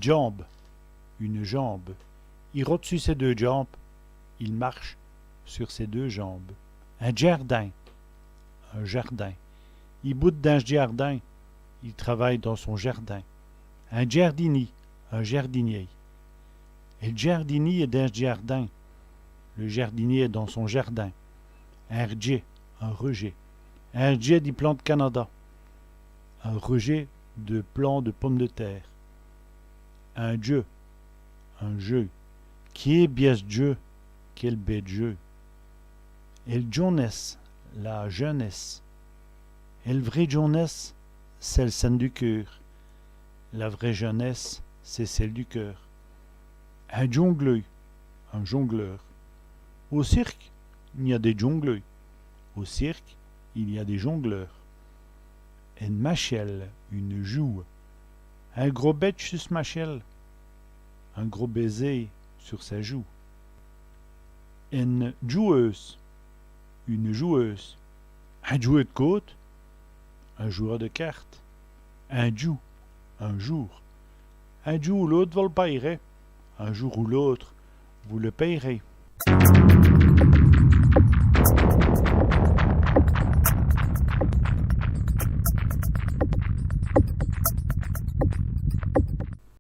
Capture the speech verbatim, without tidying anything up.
Djambe, une jambe. I rote su sès deûs djambes, il marche sur ses deux jambes. In djârdin, un jardin. I boute dins s' djârdin, il travaille dans son jardin. In djârdinî, un jardinier. El djârdinî èst dins s' djârdin. Le jardinier est dans son jardin. In r'djèt, un rejet. In r'djèt di plants d' canadas. Un rejet de plants de pommes de terre. In djeu, un jeu. Qué bièsse djeu, quel bête jeu. El djon.nèsse, la jeunesse. El vraî djon.nèsse, c'èst l' cène du keûr. La vraie jeunesse, c'est celle du cœur. In djongleû, un jongleur. Au cirque, i gn-a dès djongleûs. Au cirque, il y a des jongleurs. Ène machèle, une joue. In gros bètch su s' machèle. Un gros baiser sur sa joue. Ène djouweûse, une joueuse. In djouweû d' cautes, un joueur de cartes. In djoû, un jour. In djoû ou l'ôte, vos l' pay'rez. Un jour ou l'autre, vous le payerez.